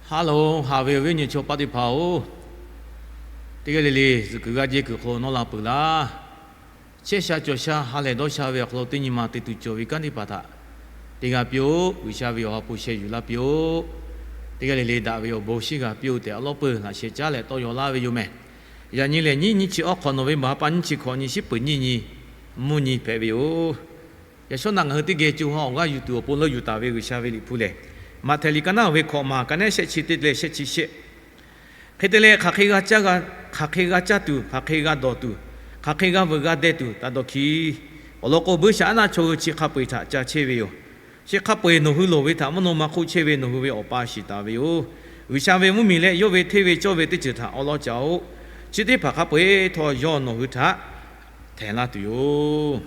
Ha loˬ, haꞈ ve awˬ viˉ awˬ nyi chaw paˆ teˇ hpaˍ-oˬ, teˇ g'aˇ le le zuhꞈ kuiˬ g'aˇ jehˇ kuiˬ hk'aw nawˉ la peuˬ laˇ. Chehˇ sha cawˬ sha ha lehˬ dawˇ sha ve awˬ hk'aw lo teˇ nyi ma te tuˬ cawˬ ve kanˉ teˇ hpaˍ htaꞈ teˇ g'aˇ piˇ-oˆ. G'uiˬsha ve awˬ ha hpu sheh yuˬ laˇ piˇ-oˆ. Teˇ g'aˇ le le daꞈ ve awˬ bon shinˉ g'a piˇ-oˆ tehꞈ, awˉ lawˉ peuˬ laꞈ sheh caˉ leh tawˇ yaw laˇ ve yoˬ mehˬ. Yaꞈ nyi lehˬ, nyiˇ nyiˇ chi awˉ hk'awꞈ nawˬ ve baˬ ha pa nyiˇ chi hkawꞈ nyi shiˉ peuˍ nyiˇ nyi mvuhˇ nyi hpehꞈ ve yoˬ. Yaꞈ shawˉ naˆ ngaˬ hui teˇ geh co ha awˬ g'aˇ yuˬ tuˬ awˬ pon leuˆ yuˬ taˍ ve G'uiˬsha ve liꞈ hpu lehˬ, Maꞈhtehˍ liꞈ ka naˉ ve hkawꞈ maˬ ka nehˉ shehˆ chi teˇ leh shehˆ chi shehˆ. Hk'e te leh, hk'aˬ hk'e g'a caˇ g'a, hk'aˬ hk'e g'a caˇ tuˬ, hk'aˬ hk'e g'a dawˬ tuˬ, hk'aˬ hk'e g'a veuꞈ g'a deh tuˬ taꞈ dawˇ hkiˇ. Awˬ lawn k'o, buiˇshaˆaˉnaˆ chaw hui chi hk'a peu-eˬ htaꞈ ca chehˇ ve yoˬ. Chi hk'a peu-eˬ nawˬ hui loˍ ve htaꞈ mvuhˇ naw ma hk'oˆ chehˇ ve nawˬ hui ve Awˬ pa shiˍ taˍ ve yoˬ. G'uiˬsha ve mvuhˇmiˬ leh yawˇ ve hteˇ ve cawˇ ve teˇ ceuˬ htaꞈ awˉ lawˉ caˇ-oˆ. Chi teˇ hpaˍ hk'a peu-eˬ htawˇ yawˇ nawˬ hui htaꞈ htehˍ laˇ tuˬ yoˬ.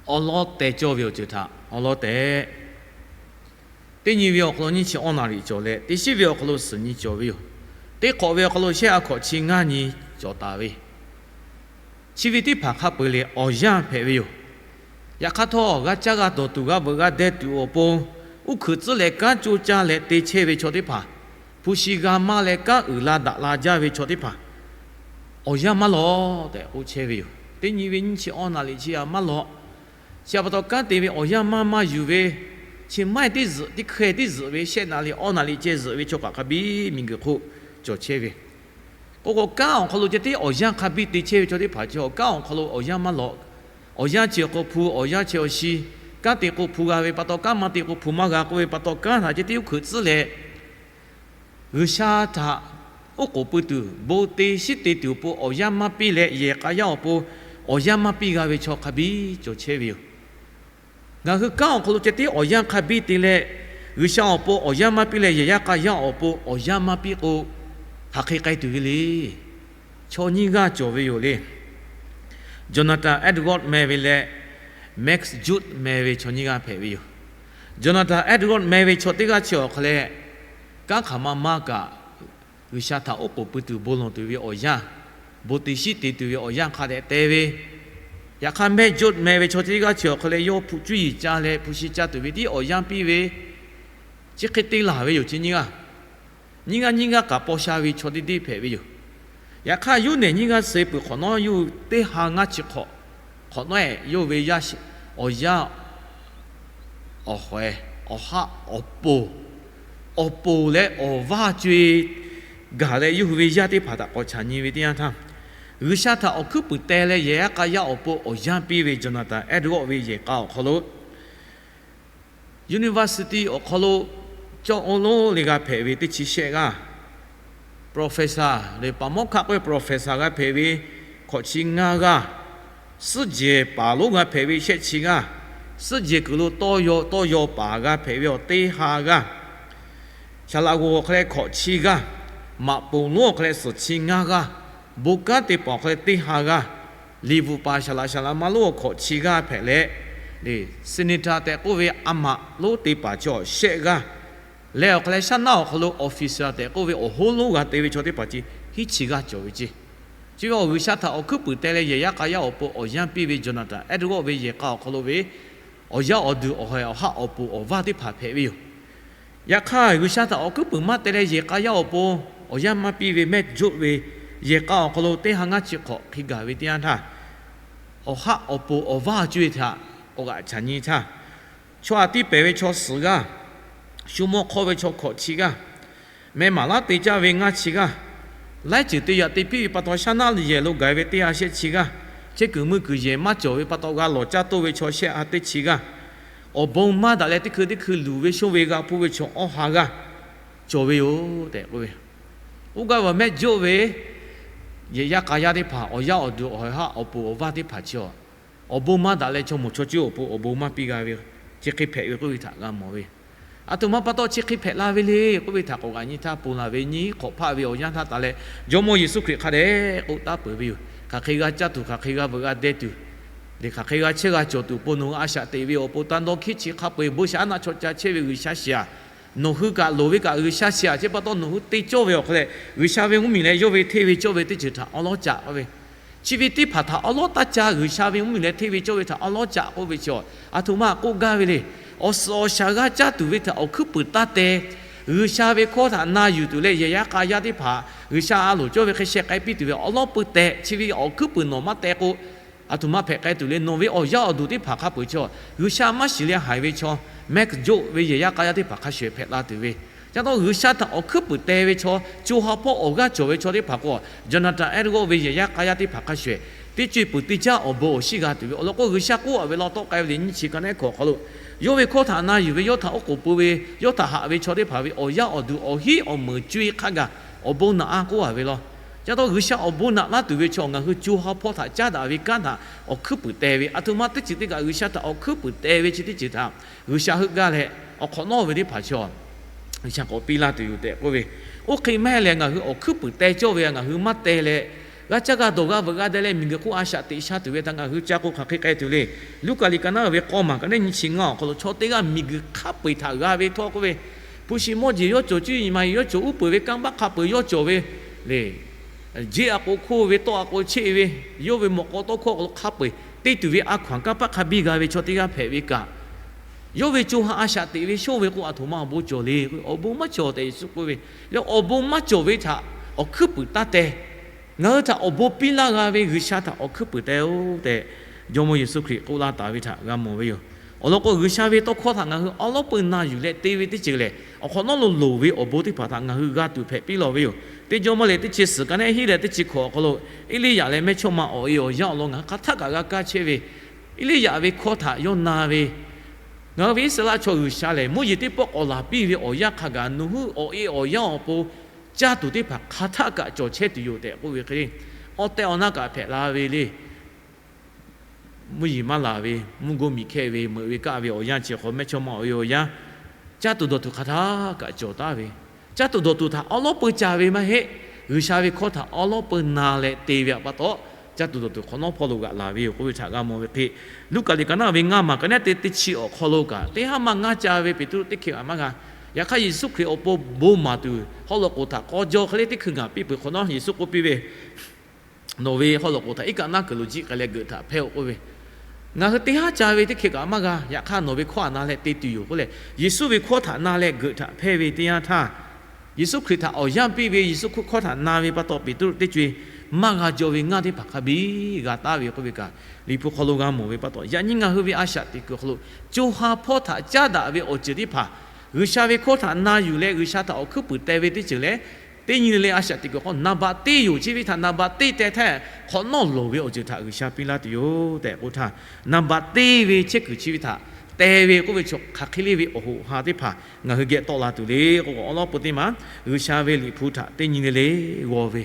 Awˉ lawˉ teh cawˇ ve awˬ ceuˬ htaꞈ awˉ lawˉ tehꞈ, teˇ nyi ve awˬ hk'aw lo nyiˇ chi awˇ naˍ riˍ cawˬ leh, teˇ shiˉ ve awˬ hk'aw lo suhˍ nyi cawˬ ve yoˬ. Teˇ hk'awꞈ ve awˬ hk'aw lo shehˆ ha hkawꞈ chi ngaˇ nyi cawˬ taˍ ve, chi ve teˇ hpaˍ hk'a peu-eˬ lehˬ awˬ yanˇ hpehꞈ ve yoˬ. Yaꞈ hk'aˇ htawˇ, g'a caˇ g'a dawˬ tuˬ, g'a veuꞈ g'a deh tuˬ awˬ pon, uˉ hkuiꞈ tcuhˉ leh kanˉ coˇ caˇ leh te chehˇ ve chaw teˇ hpaˍ, hpu shi g'a maˇ leh kanˉ uiˍ la daꞈ la jaˇ ve chaw teˇ hpaˍ, awˬ yanˇ maˇ lawꞈ tehꞈ k'oˆ chehˇ ve yoˬ. Teˇ nyi ve nyiˇ chi awˇ naˍ riˍ chi a maˇ lawꞈ. Chi a pa taw kanˉ te ve awˬ yanˇ maˇ maˇ yuˬ ve, chi maˇ heˆ teˇ zuhꞈ teˇ hkeh teˇ zuhꞈ ve shehˆ naˍ riˍ awˇ naˍ riˍ ceh zuhꞈ ve chaw kaꞈ hk'a biˇ miˬguiˬ hk'oˆ cawˬ chehˇ ve. K'o k'o, kanˉ awˬ hk'aw lo ceh tiˉ awˬ yanˇ hk'a biˇ te chehˇ ve chaw teˇ hpaˍ chi awˬ kanˉ awˬ hk'aw lo awˬ yanˇ maˇ lawꞈ. Awˬ yanˇ chi awˬ hk'aw hpu, awˬ yanˇ chi awˬ shi, kanˉ te k'o hpu g'a ve pa taw, kanˉ maˇ te k'o hpu maˇ g'a k'oˆ ve pa taw, kanˉ htaꞈ ceh tiˉ uˉ hkuiꞈ tcuhˉ leh, G'uiˬsha htaꞈ oˉ k'oˍ pui tuˬ, bon te shiˉ te tuˬ awˬ pon awˬ yanˇ maˇ piˇ leh, yehˬ k'a yaˇ awˬ pon awˬ yanˇ maˇ piˇ g'a ve chaw hk'a biˇ cawˬ chehˇ ve yoˬ. Ngaˬ hui kanˉ awˬ hk'aw lo ceh tiˉ awˬ yanˇ hk'a biˇ te leh, G'uiˬsha awˬ pon awˬ yanˇ maˇ piˇ leh, yehˬ yaˇ k'a yaˇ awˬ pon awˬ yanˇ maˇ piˇ k'o, hk'aˬ hk'e k'ai tuˬ ve le. Chaw nyiˇ g'aˇ cawˬ ve yoˬ le. Jonathan Edwards meh ve leh Max Judd meh ve chaw nyiˇ g'aˇ hpehꞈ ve yoˬ. Jonathan Edwards meh ve chaw teˇ g'aˇ chi awˬ hk'aw leh, kanˉ hk'aˬ ma maˇ kaꞈ, G'uiˬsha htaꞈ oˉ k'oˍ pui tuˬ bon lawˬ tuˬ ve awˬ yanˇ, bon te shiˉ te tuˬ ve awˬ yanˇ hk'a dehꞈ te ve. Yaꞈ hk'aˇ, Max Judd meh ve chaw teˇ g'aˇ chi awˬ hk'aw leh, yawˇ hpu cuˇ yiˍ ca leh hpu shi ca tuˬ ve tiˉ awˬ yanˇ piˇ ve, chi hk'e te laˬ ve yoˬ. Chi nyiˇ g'aˇ, nyiˇ g'aˇ nyiˇ g'aˇ kaꞈ paw sha ve chaw deˇ deˇ hpehꞈ ve yoˬ. Yaꞈ hk'aˇ, yawˇ nehˬ nyiˇ g'aˇ suh peuˬ hk'awꞈ nawˉ, yawˇ hui teˇ ha ngaˇ chi hk'awꞈ, hk'awꞈ nawˉ-ehˍ yawˇ ve yaˇ awˬ yanˇ awˬ hawehˍ, awˬ haˆ awˬ poˍ, awˬ poˍ leh awˬ vaˇ co-e gaˬ leh, yawˇ hui ve yaˇ teˇ hpaˍ htaꞈ k'awꞈ chaꞈ nyi ve teˇ yanˇ htaˇ, G'uiˬsha htaꞈ awˬ hkuiˉ puiˍ teh leh yehˬ yaˇ k'a yaˇ awˬ pon awˬ yanˇ piˇ ve Jonathan Edwards ve yehˬ k'a awˬ hk'aw lo, university awˬ hk'aw lo cawˇ oˇ lonˉ le g'a hpehꞈ ve teˇ chi shehˆ g'aˇ, professor le, paˍ mawˇ hkaˆ k'oˆ ve professor g'a hpehꞈ ve hkawꞈ chi ngaˇ g'aˇ, suhˉ jehˬ paˍ lonˉ g'a hpehꞈ ve shehˆ chi g'aˇ, suhˉ jehˬ kuiˬ lo tawˇ yaw tawˇ yaw paˍ g'a hpehꞈ ve awˬ teˇ ha g'aˇ, saˍ laꞈ g'oˍ awˬ hk'aw leh hkawꞈ chi g'aˇ, maꞈ poˍ lonˉ awˬ hk'aw leh suhˍ chi ngaˇ g'aˇ, bon kanˉ te paˍ awˬ hk'aw leh teˇ ha g'aˇ, liꞈ bvuhꞈ paˍ saˍ laꞈ saˍ laꞈ ma lonˉ awˬ hkawꞈ chi g'aˇ hpehꞈ leh, senator tehꞈ k'oˆ ve a maꞈ lonˉ te paˍ chi awˬ shehˆ g'aˇ leh, awˬ hk'aw leh shaˉ naˆ awˬ hk'aw lo officer tehꞈ k'oˆ ve awˬ hoˉ lonˉ g'a te ve chaw teˇ hpaˍ chi hiˉ chi g'aˇ cawˬ ve ceˇ. Chi ve awˬ G'uiˬsha htaꞈ awˬ hkuiˉ puiˍ teh leh yehˬ yaˇ k'a yaˇ awˬ pon awˬ yanˇ piˇ ve Jonathan Edwards ve yehˬ k'a awˬ hk'aw lo ve awˬ yaˇ awˬ duˬ awˬ hawehˍ awˬ haˆ awˬ poˍ awˬ vaˇ teˇ hpaˍ hpehꞈ ve yoˬ. Yaꞈ hk'aˇ, G'uiˬsha htaꞈ awˬ hkuiˉ puiˍ maˇ teh leh yehˬ k'a yaˇ awˬ pon awˬ yanˇ maˇ piˇ ve Max Judd ve yehˬ k'a awˬ hk'aw lo teˇ ha ngaˇ chi hk'awꞈ hk'e gaˬ ve teˇ yanˇ htaˇ, awˬ haˆ awˬ poˍ awˬ vaˇ co-e htaꞈ k'awꞈ g'aꞈ chaꞈ nyi htaˇ, chaw aꞈ tiˇ pehˍ ve chaw suhˍ g'aˇ, shu mawˇ hk'awˇ ve chaw hkawꞈ chi g'aˇ, meh maˍ laˉ te caˇ ve ngaˇ chi g'aˇ, laiˉ ceuˬ te yaꞈ te piˇ ve pa taw shaˉ naˆ yehˬ lo gaˬ ve teˇ ha shehˆ chi g'aˇ, chehˇ kuiˬ meuˇ kuiˬ yehˬ maˇ cawˬ ve pa taw g'a lawˬ caˇ toˇ ve chaw shehˆ ha teˇ chi g'aˇ, awˬ bon maˇ daꞈ leh teˇ hkui teˇ hkui luˬ ve shonˇ ve g'a hpuˇ ve chaw awˇ ha g'aˇ cawˬ ve yoˬ tehꞈ k'oˆ ve. Oˇ gaˇ ve Max Judd ve yehˬ yaˇ k'a yaˇ teˇ hpaˍ awˬ yaˇ awˬ duˬ awˬ hawehˍ haˆ awˬ poˍ awˬ vaˇ teˇ hpaˍ chi awˬ bon maˇ daꞈ leh chaw moˍ chaw cuˇ awˬ pon awˬ bon maˇ piˇ g'a ve, chi hk'e hpehꞈ ve k'oˆ ve htaꞈ g'a mawˬ ve. Aˬ htoꞈ ma pa taw chi hk'e hpehꞈ la ve le k'oˆ ve htaꞈ k'awꞈ g'aꞈ nyi htaˇ, ponˬ laˬ ve nyiˇ hk'awꞈ hpaˆ ve awˬ yanˇ htaˇ taˍ leh, Jawˇmawˇ Yeˍsuˆ Hkriꞈ hk'a dehꞈ k'oˆ taˉ peuˬ ve yoˬ. Hk'aˬ hk'e g'a caˇ tuˬ, hk'aˬ hk'e g'a veuꞈ g'a deh tuˬ, leh hk'aˬ hk'e g'a chehˇ g'a cawˬ tuˬ awˬ pon nawˬ hui a shaꞈ teꞈ ve awˬ pon taˇ dawˇ hkiˉ chi hk'a peu-eˬ bon shaˍ aˉ naˆ chaw ca chehˇ ve G'uiˬsha shiˍ-aˬ, nawˬ hui kaꞈ loˍ ve kaꞈ G'uiˬsha shiˍ-aˬ, chi pa taw nawˬ hui te cawˇ ve awˬ hk'aw leh G'uiˬsha ve mvuhˇmiˬ leh yawˇ ve hteˇ ve cawˇ ve teˇ ceuˬ htaꞈ awˉ lawˉ caꞈ k'oˆ ve, chi ve teˇ hpaˍ htaꞈ awˉ lawˉ taˇ caˇ, G'uiˬsha ve mvuhˇmiˬ leh hteˇ ve cawˇ ve htaꞈ awˉ lawˉ caꞈ k'oˆ ve chi, aˬ htoꞈ ma k'oˆ gaˇ ve le. Awˬ suhˍ awˬ shaˍ g'a caˇ tuˬ ve htaꞈ awˬ hkuiˉ puiˍ taˇ te, G'uiˬsha ve hkawˇ htaꞈ na yuˬ tuˬ leh yehˬ yaˇ k'a yaˇ teˇ hpaˍ G'uiˬsha a loˍ cawˇ ve hk'e sheh k'ai piˇ tuˬ ve awˬ lawˉ peuˬ tehꞈ chi ve awˬ hkuiˉ puiˍ nawˬ maˇ teh k'o, aˬ htoꞈ ma hpehꞈ k'ai tuˬ le. Nawˬ ve awˬ yaˇ awˬ duˬ teˇ hpaˍ hk'a peu-eˬ chaw, G'uiˬsha maˇ shiˍ leh haiˬ ve chaw, Max Joad ve yehˬ yaˇ k'a yaˇ teˇ hpaˍ hk'a shuˍ hpehꞈ la tuˬ ve, ca taw G'uiˬsha htaꞈ awˬ hkuiˉ puiˍ teh ve chaw, co ha hpawˇ awˬ g'aˇ cawˬ ve chaw teˇ hpaˍ k'o, Jonathan Edwards ve yehˬ yaˇ k'a yaˇ teˇ hpaˍ hk'a shuˍ, teˇ co-e peuˬ teˇ caˇ awˬ bon awˬ shiˉ g'a tuˬ ve awˬ lawn k'o, G'uiˬsha k'oˆ-a ve law tawˆ k'ai ve le, nyiˇ chi ka neˉ hkawꞈ awˬ hk'aw lo, yawˇ ve hkawˇ htaꞈ na yuˬ ve, yawˇ htaꞈ oˉ k'oˍ pui ve, yawˇ htaꞈ haꞈ ve chaw teˇ hpaˍ ve awˬ yaˇ awˬ duˬ awˬ hinˉ awˬ meunˍ co-e hk'a gaˬ awˬ bon naꞈ-a k'oˆ-a ve law. Ca taw G'uiˬsha awˬ bon naꞈ laˇ tuˬ ve chaw ngaˬ hui co ha hpawˇ htaꞈ caˉ daꞈ ve kanˉ htaꞈ awˬ hkuiˉ puiˍ teh ve, aˬ htoꞈ ma teˇ ceuˬ teˇ kaꞈ G'uiˬsha htaꞈ awˬ hkuiˉ puiˍ teh ve chi teˇ ceuˬ htaꞈ G'uiˬsha heuˆ gaˇ leh, awˬ hk'awꞈ nawˉ ve teˇ hpaˍ chaw G'uiˬsha k'awꞈ piˇ laˇ tuˬ yoˬ tehꞈ k'oˆ ve. Oˇ hk'e maˇ heˆ leh ngaˬ hui awˬ hkuiˉ puiˍ teh cawˇ ve ngaˬ hui maˇ teh leh, g'a caˇ g'a dawˬ g'a veuꞈ g'a deh leh miˬguiˬ hk'oˆ a shaꞈ teꞈ sha tuˬ ve htaꞈ ngaˬ hui ca k'o hk'aˬ hk'e k'ai tuˬ le. Luˉkaꞈ liꞈ ka naˉ ve k'awˇ maˬ ka neˉ nyiˇ chi ngaˇ awˬ hk'aw lo chaw teˇ g'aˇ miˬguiˬ hk'a peu-eˬ htaꞈ g'a ve htawˇ k'oˆ ve, hpu shi mawˇ jeˬ yawˇ cawˬ, cuˇ yiˍ maˍ yiˍ yawˇ cawˬ, uˉ peunˍ ve kanˇ paˆ hk'a peu-eˬ yawˇ cawˬ ve le. Jeˇ a k'o hkoˇ ve, tawˆ a k'o cheˆ ve, yawˇ ve mawꞈ k'aw tawˇ hkawˇ awˬ hk'aw lo hk'a peu-eˬ te tuˬ ve a hkaw anˬ kanˇ paˆ hk'a biˇ g'a ve chaw teˇ g'aˇ hpehꞈ ve kaꞈ, yawˇ ve co ha a shaꞈ teꞈ ve shonˇ ve k'o, aˬ htoꞈ ma awˬ bon cawˬ le k'o, awˬ bon maˇ cawˬ tehꞈ Yeˍsuˆ k'oˆ ve. Leh awˬ bon maˇ cawˬ ve htaꞈ awˬ hkuiˉ puiˍ taˇ teh. Ngaˬ hui htaꞈ awˬ bon piˇ laˇ g'a ve G'uiˬsha htaꞈ awˬ hkuiˉ puiˍ teh-oˆ tehꞈ, Jawˇmawˇ Yeˍsuˆ Hkriꞈ k'oˆ laˇ taˍ ve htaꞈ g'a mawˬ ve yoˬ. Awˬ lawn k'o, G'uiˬsha ve tawˇ hkawˇ htaꞈ ngaˬ hui awˉ lawˉ peu na yuˬ leh te ve teˇ ceuˬ lehˬ, awˬ hk'awꞈ nawˉ lo loˍ ve awˬ bon teˇ hpaˍ htaꞈ ngaˬ hui g'a tuˬ hpehꞈ piˇ lawˬ ve yoˬ. Teˇ Jawˇmawˇ lehˬ, teˇ chi suhˍ ka neˉ hiˉ leh teˇ chi hkawꞈ awˬ hk'aw lo, Eˇliˇyaꞈ leh mehˇchawˇma awˬ e awˬ yanˇ awˬ lawn ngaˬ hui hk'a htaˆ kaꞈ g'a kaˇ chehˇ ve, Eˇliˇyaꞈ ve hkawˇ htaꞈ yawˇ na ve, ngaˬ hui ve Iˉsaˍreˍlaˆ chaw G'uiˬsha lehˬ, Moˉseˍ teˇ pawˆ k'awꞈ laˬ piˇ ve awˬ yanˇ hk'a gaˬ nawˬ hui awˬ e awˬ yanˇ awˬ pon caˇ tuˬ teˇ hpaˍ hk'a htaˆ kaꞈ cawˬ chehˇ tuˬ yoˬ tehꞈ k'oˆ ve hk'e le. Awˬ tehˬ awˬ na kaꞈ hpehꞈ la ve le. Mvuhˇ yeˬ maˇ laˬ ve, mvuhˇ goˇ miˬ hkehˇ ve, meuꞈ ve kaˆ ve awˬ yanˇ chi hk'aw mehˇchawˇma awˬ e awˬ yanˇ, caˇ tuˬ dawˬ tuˬ hk'a htaˆ kaꞈ cawˬ taˍ ve, caˇ tuˬ dawˬ tuˬ htaꞈ awˉ lawˉ peu ca ve maˇ heˆ. G'uiˬsha ve hkawˇ htaꞈ awˉ lawˉ peu na leh te ve pa taw, caˇ tuˬ dawˬ tuˬ hk'awꞈ nawˉ hpawˇ lo g'aꞈ laˬ ve yoˬ k'oˆ ve htaꞈ g'a mawˬ ve hk'e, Luˉkaꞈ liꞈ ka naˉ ve ngaˇ maˬ ka neˉ teˇ teˇ chi awˬ hk'aw lo kaꞈ, teˇ haˉ maˇ ngaˇ ca ve Peˍtruˆ teˇ hkeh kaꞈ maˇ g'a. Yaꞈ hk'aˇ, Yeˍsuˆ Hkriꞈ awˬ pon bon maˍ tuˬ haw loꞈ k'oˍ htaꞈ k'aw jaw hk'e le teˇ hkui ngaˬ piˇ peuˬ hk'awꞈ nawˉ Yeˍsuˆ k'oˆ piˇ ve, Nawˬ ve haw loꞈ k'oˍ htaꞈ iˉ kaˆ naˉ kuiˬ lo jiˆ k'ai leh geuꞈ htaꞈ hpehˇ-oˆ k'oˆ ve, ngaˬ hui teˇ haˉ ca ve teˇ hkeh kaꞈ maˇ g'a. Yaꞈ hk'aˇ, nawˬ ve hkawˇ htaꞈ na leh te tuˬ yoˬ k'oˆ leh, Yeˍsuˆ ve hkawˇ htaꞈ na leh geuꞈ htaꞈ hpehˇ ve teˇ yanˇ htaˇ, Yeˍsuˆ Hkriꞈ htaꞈ awˬ yanˇ piˇ ve, Yeˍsuˆ hkawˇ htaꞈ na ve pa taw, Peˍtruˆ teˇ co-e maˇ g'a jaw ve ngaˇ teˇ hpaˍ hk'a biˇ g'a taˍ ve k'oˆ ve kaꞈ, Liꞈ hpu hk'aw lo g'a mawˬ ve pa taw, yaꞈ nyi ngaˬ hui ve a shaꞈ teꞈ kuiˬ awˬ hk'aw lo, co ha hpawˇ htaꞈ caˉ daꞈ ve awˬ ceuˬ teˇ hpaˍ, G'uiˬsha ve hkawˇ htaꞈ na yuˬ leh G'uiˬsha htaꞈ awˬ hkuiˉ puiˍ teh ve teˇ ceuˬ leh, teˇ nyi le le a shaꞈ teꞈ kuiˬ hk'aw naˍ baꞈ teˇ yoˬ. Chi ve htaꞈ naˍ baꞈ teˇ teh htaˇ, hk'awꞈ nawˉ loˍ ve awˬ ceuˬ htaꞈ G'uiˬsha piˇ laˇ tuˬ yoˬ tehꞈ k'oˆ htaˇ, naˍ baꞈ teˇ ve chehˇ kuiˬ chi ve htaꞈ teh ve k'oˆ ve chaw hk'aˬ hk'e le ve awˬ hoꞈ ha teˇ hpaˍ ngaˬ hui geh tawˆ la tuˬ le k'o, awˉ lawˉ peu teˇ maˬ G'uiˬsha ve Liꞈ hpu htaꞈ teˇ nyi le le g'aw ve,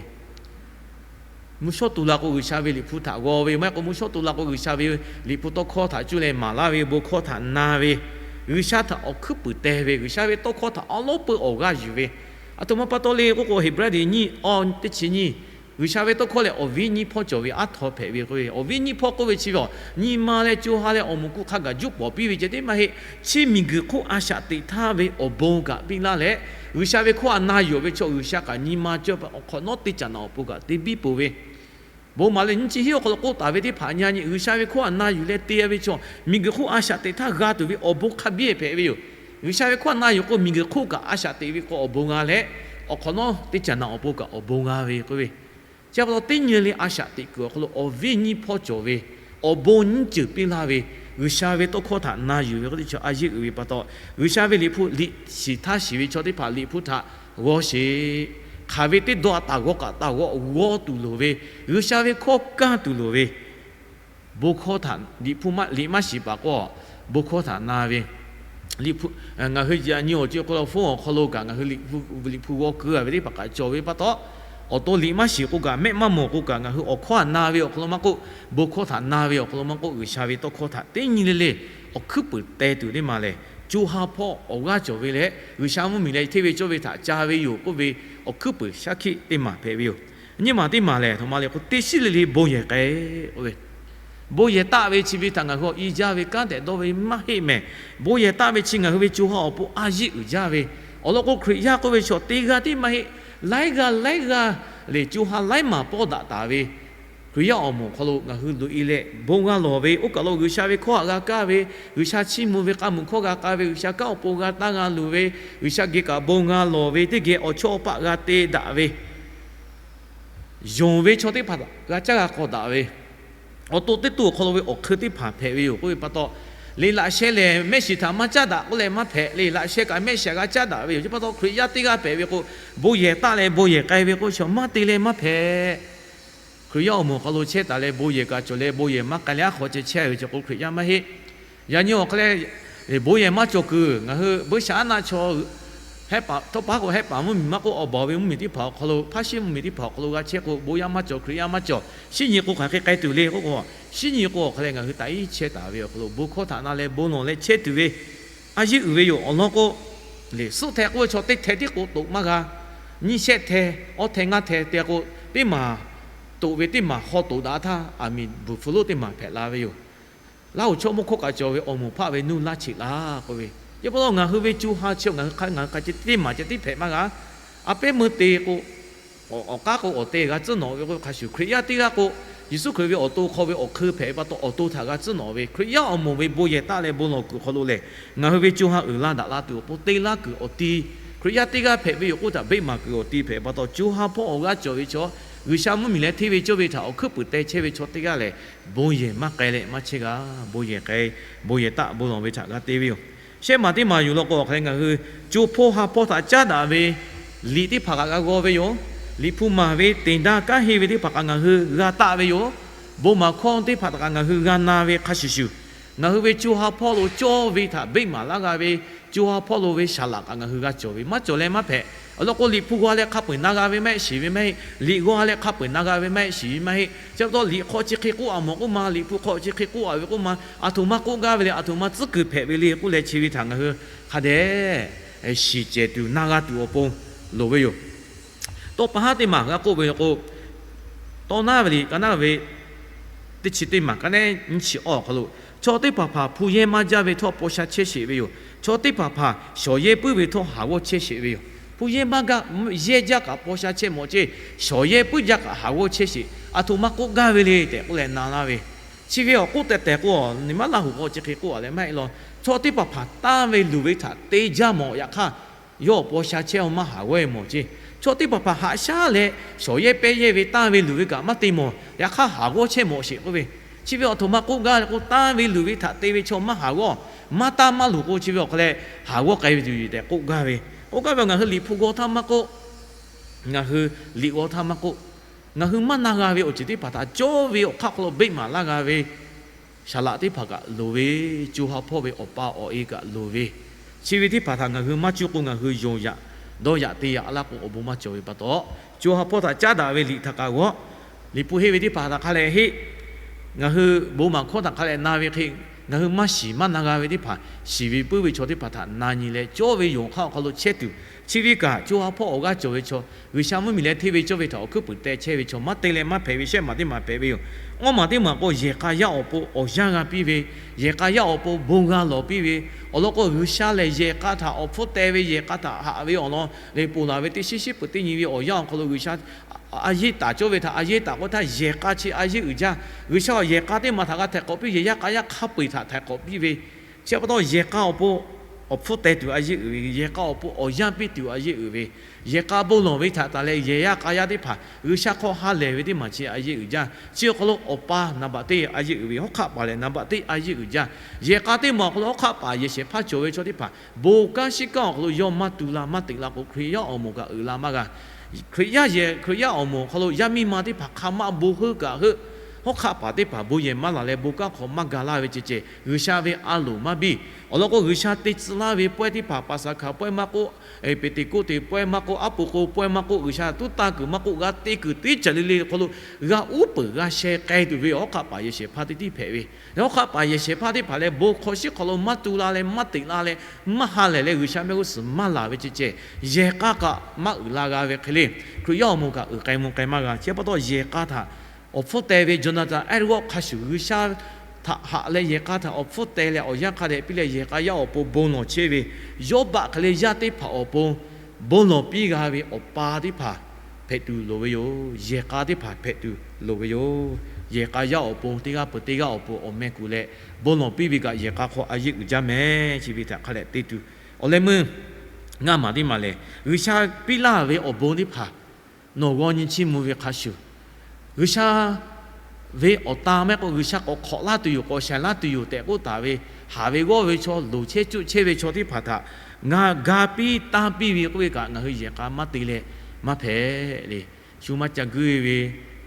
mvuhˇ shawˉ tu la k'o, G'uiˬsha ve Liꞈ hpu htaꞈ g'aw ve maˇ heˆ k'o, mvuhˇ shawˉ tu la k'o, G'uiˬsha ve Liꞈ hpu tawˇ hkawˇ htaꞈ cuˇ leh maˍ laˇ ve, bon hkawˇ htaꞈ na ve, G'uiˬsha htaꞈ awˬ hkuiˉ puiˍ teh ve, G'uiˬsha ve tawˇ hkawˇ htaꞈ awˉ lawˉ peu awˬ g'aˇ yuˬ ve, aˬ htoꞈ ma pa taw le k'oˆ k'o, Heˍbrehˇ nyiˇ awˇ teˇ chi nyiˇ, G'uiˬsha ve tawˇ hkawˇ lehˬ, awˬ viˉ nyiˇ hpawˇ cawˬ ve aˉ htaw hpehꞈ ve k'oˆ ve, awˬ viˉ nyiˇ hpawˇ k'oˆ ve chi ve, nyi ma leh co ha leh awˬ moˍ kuˆ hk'a gaˬ juˇ pawˍ piˇ ve ceh tiˉ maˇ heˆ. Chi miˬguiˬ hk'oˆ a shaꞈ teꞈ htaˇ ve awˬ bon kaꞈ piˇ laˇ leh, G'uiˬsha ve hkawˇ htaꞈ na yuˬ ve chaw G'uiˬsha kaꞈ nyi ma cawˇ ve awˬ hk'awꞈ nawˉ teˇ caꞈ naꞈ awˬ pon kaꞈ te biˇ peuˬ ve, bon maˍ leh nyiˇ chi hiˉ awˬ hk'aw lo k'oˆ taˍ ve teˇ hpaˍ nyi nyi G'uiˬsha ve hkawˇ htaꞈ na yuˬ leh te ve chaw miˬguiˬ hk'oˆ a shaꞈ teꞈ htaˇ g'a tuˬ ve awˬ bon hk'a biˇ hpehꞈ ve yoˬ. G'uiˬsha ve hkawˇ htaꞈ na yuˬ k'o, miˬguiˬ hk'oˆ kaꞈ a shaꞈ teꞈ ve k'o awˬ bon g'a leh, awˬ hk'awꞈ nawˉ teˇ caꞈ naꞈ awˬ pon kaꞈ awˬ bon g'a ve k'oˆ ve, chi pa taw teˇ nyi le le a shaꞈ teꞈ kuiˬ awˬ hk'aw lo awˬ viˉ nyiˇ hpawˇ cawˬ ve, awˬ bon nyiˇ ceuˬ piˇ laˇ ve, G'uiˬsha ve tawˇ hkawˇ htaꞈ na yuˬ ve k'oˆ teˇ chaw a yeˇ uiˍ ve pa taw, G'uiˬsha ve Liꞈ hpu liꞈ shiˍ htaˇ shiˍ ve chaw teˇ hpaˍ Liꞈ hpu htaꞈ g'aw sheˍ. Hk'aˬ ve teˇ dawˇ a taˍ g'aw kaꞈ taˍ g'aw g'aw tuˬ loˍ ve, G'uiˬsha ve hkawˇ kanˇ tuˬ loˍ ve, bon hkawˇ htaꞈ Liꞈ hpu maˇ, Liꞈ maˇ shiˍ paˍ k'o, bon hkawˇ htaꞈ na ve, Liꞈ hpu, ngaˬ hui yaꞈ nyi awˬ co-e k'o la hpu awˬ hk'aw lo kaꞈ ngaˬ hui Liꞈ hpu, Liꞈ hpu g'aw keu a ve teˇ hpaˍ kaꞈ cawˬ ve pa taw, awˬ to Liꞈ maˇ shiˍ k'o kaꞈ, mehˆ maˇ mawˬ k'o kaꞈ, ngaˬ hui awˬ hkawˇ htaꞈ na ve awˬ hk'aw lo maˇ k'oˆ, bon hkawˇ htaꞈ na ve awˬ hk'aw lo maˇ k'oˆ, G'uiˬsha ve tawˇ hkawˇ htaꞈ teˇ nyi le le awˬ hkuiˉ puiˍ teh tuˬ teˇ maˬ lehˬ, co ha hpawˇ awˬ g'aˇ cawˬ ve leh, G'uiˬsha mvuhˇ miˬ leh hteˇ ve cawˇ ve htaꞈ ca ve yoˬ k'oˆ ve awˬ hkuiˉ puiˍ shaˉ hkiˆ teˇ maˬ hpehꞈ ve yoˬ. Nyiˇ maˬ teˇ maˬ lehˬ, aˬ htoꞈ ma le k'o, teˇ shiˉ le le bon yehˬ k'ai k'oˆ ve, bon yehˬ taˆ ve chi ve htaꞈ ngaˬ hui awˬ i jaˇ ve kanˉ tehꞈ dawˇ ve maˇ heˆ mehˍ. Bon yehˬ taˆ ve chi ngaˬ hui ve co ha awˬ pon a yeˇ uiˍ jaˇ ve, awˬ lawn k'o, Hkriꞈ yaˇ k'oˆ ve chaw teˇ g'aˇ tiˉ maˇ heˆ. Laiˉ g'aˇ laiˉ g'aˇ lehˬ, co ha laiˉ maˬ pawˇ daꞈ taˍ ve, Hkriꞈ yaˇ awˬ moˍ awˬ hk'aw lo ngaˬ hui loꞈ e leh bon g'a lawˬ ve, oˇ kaˬ lo G'uiˬsha ve hkawˇ htaꞈ g'a kaˇ ve, G'uiˬsha chiˇ mvuh ve k'a muiˬ hkawˇ g'a k'ai ve, G'uiˬsha kanˉ awˬ pon g'a taˇ g'a luˬ ve, G'uiˬsha geh kaꞈ bon g'a lawˬ ve, teˇ geh awˬ chawˇ awˬ paˆ g'a te daꞈ ve, yonˍ ve chaw teˇ hpaˍ g'a caˇ g'a k'aw daꞈ ve, awˬ to teˇ to awˬ hk'aw lo ve awˬ hk'eun teˇ hpaˍ hpehꞈ ve yoˬ k'oˆ ve pa taw, liꞈ laꞈ sheh lehˬ mehˆ shiˍ htaꞈ maˇ caˉ daꞈ k'oˆ leh maˇ hpehꞈ. Liꞈ laꞈ sheh kaꞈ mehˆ shiˍ htaꞈ g'a caˉ daꞈ ve yoˬ. Chi pa taw Hkriꞈ yaˇ teˇ g'aˇ hpehꞈ ve k'o, bon yehˬ taˆ leh bon yehˬ k'ai ve k'oˆ ve chaw maˇ te leh maˇ hpehꞈ. Hkriꞈ yaˇ awˬ moˍ awˬ hk'aw lo chehˇ taˍ leh bon yehˬ kaꞈ cawˬ leh bon yehˬ maˇ k'ai leh aˉ hk'aw ceh chehˇ ve chi k'o Hkriꞈ yaˇ maˇ heˆ. Yaꞈ nyi awˬ hk'aw leh bon yehˬ maˇ cawˬ kuiˬ ngaˬ hui buiˇshaˆaˉnaˆ chaw htawˇ paˉ k'o hehˉ paˍ mvuhˇmiˬ maˇ k'oˆ, awˬ baˬ ve mvuhˇmiˬ teˇ hpaˍ awˬ hk'aw lo, hpaˇ shiˉ mvuhˇmiˬ teˇ hpaˍ awˬ hk'aw lo g'a chehˇ k'o, bon yaˇ maˇ cawˬ, Hkriꞈ yaˇ maˇ cawˬ. Shinˉ nyi k'o hk'aˬ hk'e k'ai tuˬ le k'oˆ k'o, shinˉ nyi k'o awˬ hk'aw leh ngaˬ hui taꞈ iˉ chehˇ taˍ ve awˬ hk'aw lo bon hkawˇ htaꞈ na leh bon lawˬ leh chehˇ tuˬ ve a yeˇ uiˍ ve yoˬ. Awˬ lawn k'o, suhˆ hteh k'oˆ ve chaw teˇ hteh tiˉ k'o toꞈ maˇ g'a. Nyiˇ shehˆ hteh, awˇ hteh ngaˇ hteh te k'o, teˇ maˬ toꞈ ve teˇ maˬ haw toꞈ daꞈ htaˇ, aˬ miˍ bvuhˬ hpu lonˉ teˇ maˬ hpehꞈ la ve yoˬ. Laˇ hoˍ chaw mawˇ hkawˇ kaꞈ cawˬ ve awˬ moˍ hpaˆ ve nuˇ laˇ cheꞈ laˇ k'oˆ ve. Chi pa taw ngaˬ hui ve co ha chi ngaˬ hui hk'a ngaˬ hui hk'a ce teˇ maˬ ceh tiˉ hpehꞈ maˇ g'a. A pehˉ meuˇ te k'o, awˬ k'aˉ k'o awˬ te g'a tcuhˉ nawꞈ ve k'o, hk'a shuˍ Hkriꞈ yaˇ teˇ g'aˇ k'o, Yeˍsuˆ Hkriꞈ ve awˬ to hk'aw ve awˬ hk'eun hpehꞈ ve pa taw, awˬ to htaꞈ g'a tcuhˉ nawꞈ ve. Hkriꞈ yaˇ awˬ moˍ ve bon yehˬ taˆ leh bon lawˬ kuiˬ hk'aw lo lehˬ, ngaˬ hui ve co ha uiˍ la daꞈ la tuˬ awˬ pon te laˇ kuiˬ awˬ ti, Hkriꞈ yaˇ teˇ g'aˇ hpehꞈ ve yoˬ k'oˆ htaꞈ beˆ maˍ kuiˬ awˬ ti hpehꞈ pa taw, co ha hpawˇ awˬ g'aˇ cawˬ ve chaw, G'uiˬsha mvuhˇmiˬ leh hteˇ ve cawˇ ve htaꞈ awˬ hkuiˉ puiˍ teh chehˇ ve chaw teˇ g'aˇ lehˬ, bon yehˬ maˇ k'ai leh maˇ chehˇ g'a. Bon yehˬ k'ai, bon yehˬ taˆ bon lawˬ ve htaꞈ g'a te ve yoˬ. Shehˆ maˬ teˇ maˬ yuˬ law k'o, awˬ hk'aw leh ngaˬ hui co hpawˇ ha hpawˇ htaꞈ caˉ daꞈ ve liꞈ teˇ hpaˍ kaꞈ g'a g'aw ve yoˬ. Liꞈ hpu maˍ ve teˍ daˇ kanˉ henˇ ve teˇ hpaˍ kaꞈ ngaˬ hui g'a taˆ ve yoˬ. Bon maˍ hkawˇ teˇ hpaˍ htaꞈ kaꞈ ngaˬ hui g'a na ve hk'a shuˍ shuˍ, ngaˬ hui ve co ha hpawˇ lo cawˇ ve htaꞈ beˆ maˍ laˇ g'a ve, co ha hpawˇ lo ve saˍ laꞈ kaꞈ ngaˬ hui g'a cawˬ ve maˇ cawˬ leh maˇ hpehꞈ. Awˬ lawn k'o, liꞈ hpu g'aw leh hk'a peu-eˬ na g'a ve maˇ heˆ, shiˍ ve maˇ heˆ. Liꞈ g'aw leh hk'a peu-eˬ na g'a ve maˇ heˆ, shiˍ ve maˇ heˆ. Chi pa taw liꞈ hk'aw chi hk'e k'oˆ a mawˬ k'oˆ ma, liꞈ hpu hk'aw chi hk'e k'oˆ a ve k'oˆ ma, aˬ htoꞈ ma k'oˆ gaˇ ve le, aˬ htoꞈ ma tcuhˉ kuiˬ hpehꞈ ve le k'oˆ leh chi ve htaꞈ ngaˬ hui hk'a dehꞈ shiˍ cehˬ tuˬ na g'a tuˬ awˬ pon loˍ ve yoˬ. Tawˇ pa haˉ teˇ maˬ g'a k'oˆ ve k'o, tawˇ naˉ ve liꞈ ka naˉ ve teˇ chi teˇ maˬ ka neˉ nyiˇ chi awˬ hk'aw lo, chaw teˇ hpaˍ hpaˍ hpu yehˇ maˇ jaˇ ve htawˇ paw sha chehˇ sheˍ ve yoˬ. Chaw teˇ hpaˍ hpaˍ shawˍ yehˇ puiˉ ve htawˇ haˍ g'awˇ chehˇ sheˍ ve yoˬ. Hpu yehˇ maˇ gaˇ, yehˇ jaˇ kaꞈ paw sha chehˇ mawˬ ceˇ, shawˍ yehˇ puiˉ jaˇ kaꞈ haˍ g'awˇ chehˇ sheˍ. Aˬ htoꞈ ma k'oˆ gaˇ ve le tehꞈ k'oˆ leh na laˇ ve, chi ve awˬ k'oˆ tehˬ tehˬ k'o, nyi ma Laˇ huˍ k'o chi hk'e k'oˆ a leh maˇ heˆ law. Chaw teˇ hpaˍ hpaˍ tanˇ ve luˬ ve htaꞈ te jaˇ mawˬ, yaꞈ hk'aˇ yawˇ paw sha chehˇ maˇ haˍ g'awˇ e mawˬ ceˇ. Chaw teˇ hpaˍ hpaˍ haꞈ shaˉ leh shawˍ yehˇ pehˇ yehˇ ve tanˇ ve luˬ ve kaꞈ maˇ te mawˬ, yaꞈ hk'aˇ haˍ g'awˇ chehˇ mawˬ sheˍ k'oˆ ve, chi ve aˬ htoꞈ ma k'oˆ gaˇ le k'o, tanˇ ve luˬ ve htaꞈ te ve chaw maˇ haˍ g'awˇ, maˇ tanˇ maˇ luˬ k'o, chi ve awˬ hk'aw leh haˍ g'awˇ k'ai ve tuˬ yoˬ tehꞈ k'oˆ gaˇ ve, k'oˆ gaˇ ve, ngaˬ hui liꞈ hpu g'aw htaˇ maˇ k'oˆ, ngaˬ hui liꞈ g'aw htaˇ maˇ k'oˆ, ngaˬ hui maˇ na g'a ve awˬ ceuˬ teˇ hpaˍ htaꞈ cawˇ ve awˬ hk'aˇ hk'aw lo beˆ maˍ laˇ g'a ve saˍ laꞈ teˇ hpaˍ kaꞈ loˍ ve, co ha hpawˇ ve awˬ pa awˬ e kaꞈ loˍ ve, chi ve teˇ hpaˍ htaꞈ ngaˬ hui maˇ cuˇ k'o, ngaˬ hui yonˍ yaꞈ dawˇ yaꞈ te yaꞈ laˇ k'o, awˬ bon maˇ cawˬ ve pa taw, co ha hpawˇ htaꞈ caˉ daꞈ ve liꞈ htaꞈ kaꞈ g'awˇ, liꞈ hpu henˇ ve teˇ hpaˍ htaꞈ hk'a leh heˆ, ngaˬ hui bon maˍ hkawˇ htaꞈ hk'a leh na ve hk'e, ngaˬ hui maˇ shiˍ maˇ na g'a ve teˇ hpaˍ, shiˍ ve puiˉ ve chaw teˇ hpaˍ htaꞈ na nyi leh, cawˇ ve yonˍ hk'aˇ awˬ hk'aw lo chehˇ tuˬ, chi ve kaꞈ co ha hpawˇ awˬ g'aˇ cawˬ ve chaw, G'uiˬsha mvuhˇmiˬ leh hteˇ ve cawˇ ve htaꞈ awˬ hkuiˉ puiˍ teh chehˇ ve chaw maˇ te leh maˇ hpehꞈ ve shehˆ maˬ teˇ maˬ hpehꞈ ve yoˬ. Awˇ maˬ teˇ maˬ k'o, yehˬ k'a yaˇ awˬ pon awˬ yanˇ g'a piˇ ve, yehˬ k'a yaˇ awˬ pon bon g'a lawˬ piˇ ve, awˬ lawn k'o, G'uiˬsha lehˬ yehˬ k'a htaꞈ awˬ hpfuhˇ teh ve, yehˬ k'a htaꞈ haꞈ ve awˬ lawn leh ponˬ laˬ ve teˇ shinˉ shinˉ peuˬ teˇ nyi ve awˬ yanˇ awˬ hk'aw lo G'uiˬsha a yeˇ taˍ cawˇ ve htaꞈ a yeˇ taˍ k'oˆ htaˇ, yehˬ k'a chi a yeˇ uiˍ jaˇ. G'uiˬsha awˬ yehˬ k'a teˇ maˬ htaꞈ g'a htehꞈ k'awꞈ piˇ, yehˬ yaˇ k'a yaˇ hk'a peu-eˬ htaꞈ htehꞈ k'awꞈ piˇ ve, chi pa taw yehˬ k'a awˬ pon awˬ hpfuhˇ teh tuˬ a yeˇ uiˍ ve, yehˬ k'a awˬ pon awˬ yanˇ piˇ tuˬ a yeˇ uiˍ ve, yehˬ k'a bon lawˬ ve htaꞈ taˍ leh yehˬ yaˇ k'a yaˇ teˇ hpaˍ G'uiˬsha hk'aw ha lehˬ ve teˇ maˬ chi a yeˇ uiˍ jaˇ. Chi awˬ hk'aw lo awˬ pa naˍ baꞈ teˇ a yeˇ uiˍ ve, hawˉ hk'aˆ paˍ lehˬ naˍ baꞈ teˇ a yeˇ uiˍ jaˇ. Yehˬ k'a teˇ maˬ awˬ hk'aw lo hawˉ hk'aˆ paˍ yehˬ shehˍ hpaˇ cawˬ ve chaw teˇ hpaˍ bon kanˉ shiˉ kanˉ awˬ hk'aw lo yawˇ maˇ tu la maˇ teꞈ la k'o, Hkriꞈ yaˇ awˬ moˍ kaꞈ uiˍ la maˇ g'a. Hkriꞈ yaˇ yehˬ, Hkriꞈ yaˇ awˬ moˍ awˬ hk'aw lo yaˇ miˇ ma teˇ hpaˍ hk'a maˇ bon heuˆ kaꞈ heuˆ, hawˉ hk'aˆ paˍ teˇ hpaˍ bon yehˬ maˇ laˬ leh bon kanˉ hk'aw maˇ ga laˇ ve ceh ceh, G'uiˬsha ve a loˍ maˇ biˇ. Awˬ lawn k'o, G'uiˬsha te tcuh laˇ ve pawehˇ teˇ hpaˍ, Paˍsaˍhkaˍ pawehˇ maˇ k'oˆ, Peˍteˍkoˆteˍ pawehˇ maˇ k'oˆ, Aˉ pu k'o pawehˇ maˇ k'oˆ, G'uiˬsha tuˉ tanˇ kuiˬ maˇ k'oˆ, g'a te kuiˬ teˇ caˬ le le hk'aw lo g'a uˉ peunˍ g'a sheh k'ai tuˬ ve hawˉ hk'aˆ paˍ yehˬ shehˍ hpaˇ teˇ tiˉ hpehꞈ ve, hawˉ hk'aˆ paˍ yehˬ shehˍ hpaˇ teˇ hpaˍ lehˬ bon hk'aw shiˉ hk'aw lo maˇ tu la leh maˇ teꞈ la leh maˇ ha lehˬ leh G'uiˬsha mehˆ g'uˇ suhˍ maˇ laˬ ve ceh ceh, yehˬ k'a kaꞈ maˇ uiˍ la g'a ve hk'e le. Hkriꞈ yaˇ awˬ moˍ kaꞈ uiˍ k'ai mvuh k'ai maˇ g'a. Chi pa taw yehˬ k'a htaꞈ awˬ hpfuhˇ teh ve Jonathan Edwards hk'a shuˍ G'uiˬsha htaꞈ haꞈ leh yehˬ k'a htaꞈ awˬ hpfuhˇ teh leh awˬ yanˇ hk'a dehꞈ piˇ leh yehˬ k'a yaˇ awˬ pon bon lawˬ chehˇ ve, yawˇ baˆ hk'e le yaˇ teˇ hpaˍ awˬ pon bon lawˬ piˇ g'a ve awˬ pa teˇ hpaˍ hpehꞈ tuˬ loˍ ve yoˬ. Yehˬ k'a teˇ hpaˍ hpehꞈ tuˬ loˍ ve yoˬ. Yehˬ k'a yaˇ awˬ pon teˇ g'aˇ peuˬ teˇ g'aˇ awˬ pon awˬ meh kuˬ leh bon lawˬ piˇ ve kaꞈ yehˬ k'a hk'aw a yeˆ uiˍ jaˇ mehˍ. Chi ve htaꞈ hk'a dehꞈ te tuˬ, awˬ leh meuˇ ngaˇ maˬ teˇ maˬ lehˬ, G'uiˬsha piˇ laˇ ve awˬ bon teˇ hpaˍ nawˬ g'aw nyi chiˇ mvuh ve hk'a shuˍ, G'uiˬsha ve awˬ ta mehˆ k'o G'uiˬsha k'awꞈ hk'awꞈ laˇ tuˬ yoˬ, k'awꞈ shaiˍ laˇ tuˬ yoˬ tehꞈ k'oˆ taˍ ve, haˍ ve g'awˇ ve chaw, loˍ chehˇ cuˆ chehˇ ve chaw teˇ hpaˍ htaꞈ ngaˬ ga piˇ tanˇ piˇ ve k'oˆ ve kaꞈ, ngaˬ hui yehˬ k'a maˇ te leh maˇ hpehꞈ le. Shu maˇ ca guiˇ ve,